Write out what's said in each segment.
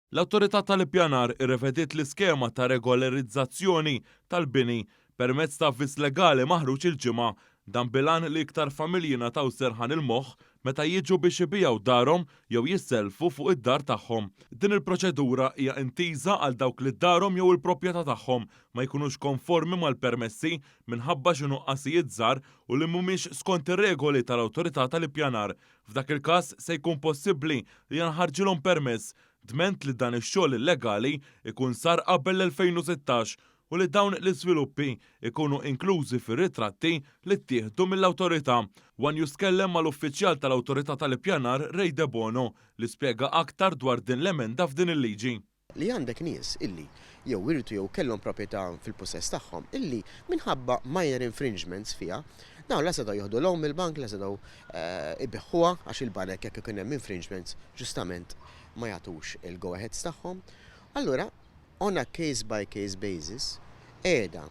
L-Awtorità tal-Ippjanar irrevediet l-iskema ta' regolarizzazzjoni tal-bini permezz ta' avviż legali maħruġ il-Ġimgħa. Dan bil-għan li iktar familji jingħataw serħan il-moħħ meta jiġu biex ibigħu darhom jew jissellfu fuq id-dar tagħhom. Din il-proċedura hija intiża għal dawk li darhom jew il-proprjetà tagħhom ma jkunux konformi mal-permessi minħabba xi nuqqasijiet żgħar u li mhumiex skont ir-regoli tal-Awtorità tal-Ippjanar. F'dak il-każ se jkun possibbli li jinħarġilhom permess dment li dan ix-xogħol illegali jkun sar qabel l-2016 u li dawn l-iżviluppi jkunu inklużi fir-ritratti li ttieħdu mill-awtorità. One News tkellem mal-uffiċjal tal-Awtorità tal-Ippjanar Ray Debono li spjega aktar dwar din l-emenda f'din il-liġi. Li għandek nies illi jew wirtu jew kellhom proprjetà fil-pussess tagħhom illi minħabba minor infringements fiha, dawn la setgħu jieħdu loan mill-bank, la setgħu ibigħuha għax il-banek jekk ikun hemm infringements ġustament ma jagħtux il-go-aheads tagħhom. Allura, on a case by case basis, qiegħda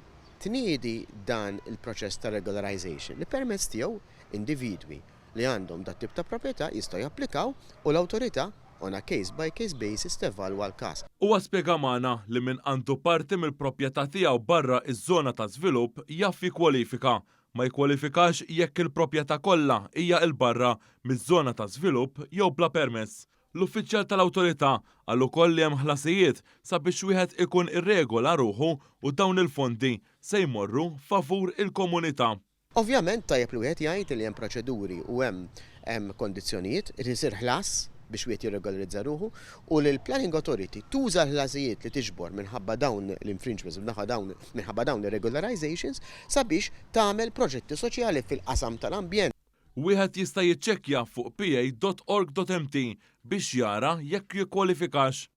tniedi dan il-proċess ta' regularization li permezz tiegħu individwi li għandhom dat tip ta' proprjetà jistgħu japplikaw u l-awtorità on a case by case basis tevalwa l-każ. Huwa spjega magħna li min għandu parti mill-proprjetà tiegħu barra iż-żona ta' żvilupp jaf jikkwalifika. Ma jikkwalifikax jekk il-proprjetà kollha hija 'l barra miż-żona ta' żvilupp jew bla permess. L-uffiċjal tal-awtorità qal ukoll li hemm ħlasijiet sabiex wieħed ikun irregola ruħu u dawn il-fondi se jmorru favur il-komunità. Ovvjament tajjeb li wieħed jgħid li hemm proċeduri u hemm kondizzjonijiet, irid isir ħlas biex wieħed jirregolarizza ruħu u li l-Planning Authority tuża l-ħlasijiet li tiġbor minħabba dawn l-infringements, minħabba dawn ir-regularizations sabiex tagħmel proġetti soċjali fil-qasam tal-ambjent. Wieħed jista' jiċċekkja fuq pa.org.mt biex jara jekk jikkwalifikax.